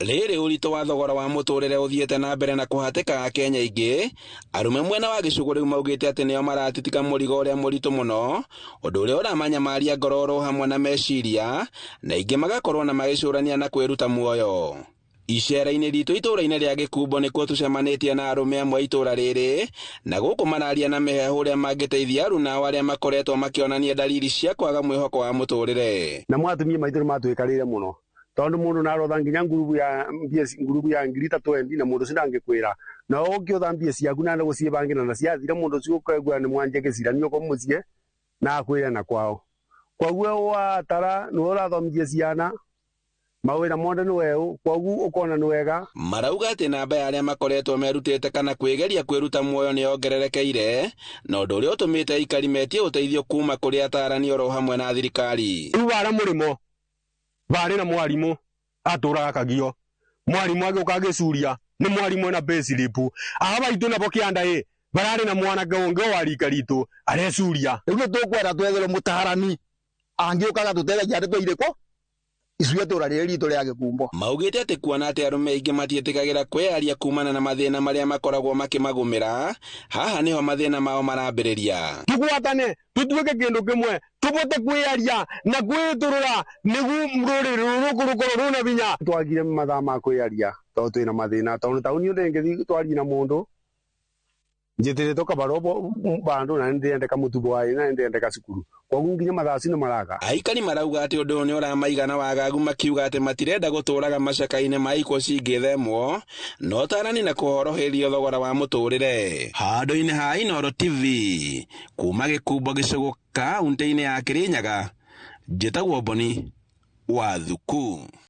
Rĩrĩ ũritũ wa thogora wa mũtũrĩre ũthiĩte na mbere na kũhatĩka Akenya aingĩ, arũme mwena wa gĩcũgũ rĩu maugĩte atĩ nĩo maratitika mũrigo ũrĩa mũritũ mũno, ũndũ ũrĩa ũramanyamaria ngoro oro hamwe na meciria, na aingĩ magakorwo na magĩcũrania na kwĩruta muoyo. Icera-inĩ ritũ itũũra-inĩ rĩa Gĩkumbo nĩkuo tũcemanĩtie na arũme amwe a itũũra rĩrĩ, na gũkũ mararia na mĩheehũ ũrĩa mangĩteithia aruna ao arĩa makoretwo makĩonania ndariri cia kwaga mwĩhoko wa mũtũrĩre. Namo atumia maitũ nĩ matwĩkarĩire mũno tondu mundu narotha nginya ngurubu ya mbia, ngurubu ya ngiri ta 20 na mundu ucio ndangikwira na ukiutha mbia ciaku na gucibangira na ciathira mundu ucio ukaigua ni mwanje giciranio ko mucie na akwire na kwao. Koguo watara niwe urathomithia ciana mawira mothe ni weũ, koguo ukona ni wega. Marauga atĩ namba ya arĩa makoretwo merutĩte kana kwĩgeria kwĩruta muoyo nĩ yongererekeire, na ũndũ ũrĩa ũtũmĩte aikari metie ũteithio kuma kũrĩ atarani oro hamwe na thirikari. Rĩu bara mũrĩmo barĩ na mwarimũ atũraga kagio, mwarimũ agĩũka agĩcuria nĩ mwarimũ ena payslip. Aba baitũ nabo kĩanda ĩ bararĩ na mwanake ũngĩ wa rika ritũ arecuria. Rĩu nĩ tũkwenda twetherwo mũtaarani angĩũka agatũteithagia ndeto irĩkũ icuĩ itũra rĩrĩ ritũ rĩa Gĩkumbo. Maugĩte atĩ kuona atĩ arũme aingĩ matiĩtĩkagĩra kwĩyaria kumana na mathĩna marĩa makoragwo makĩmagũmĩra, haha nĩho mathĩna mao marambĩrĩria. Tugwatane tutuĩke kĩndũ kĩmwe tũbote kwĩyaria na kwĩtũrũra nĩguo rũrĩrĩ rũrũ rũkorwo rwĩna binya. Twagire mathaa ma kwĩyaria tondũ twĩna mathĩna, tondũ taũni ndĩngĩthiĩ twarie na mũndũ njĩtĩrĩtwo kabarũa bandũ na nĩndĩrendeka mũtugo wa na nĩndĩrendeka cukuru, koguo nginya mathaa acio nĩ maraga. Aikari marauga atĩ ũndũ ũyũ nĩ ũramaigana wagagu, makiuga atĩ matirenda gũtũraga macaka-inĩ ma ikuũ cingĩthemwo no tarani na kũhoroherio thogora wa mũtũrĩre. Handũ-inĩ ha Inooro TV kuma Gĩkumbo gĩcũgũ kaunti-inĩ ya Kĩrĩnyaga, njĩtagwo Boni wa Thuku.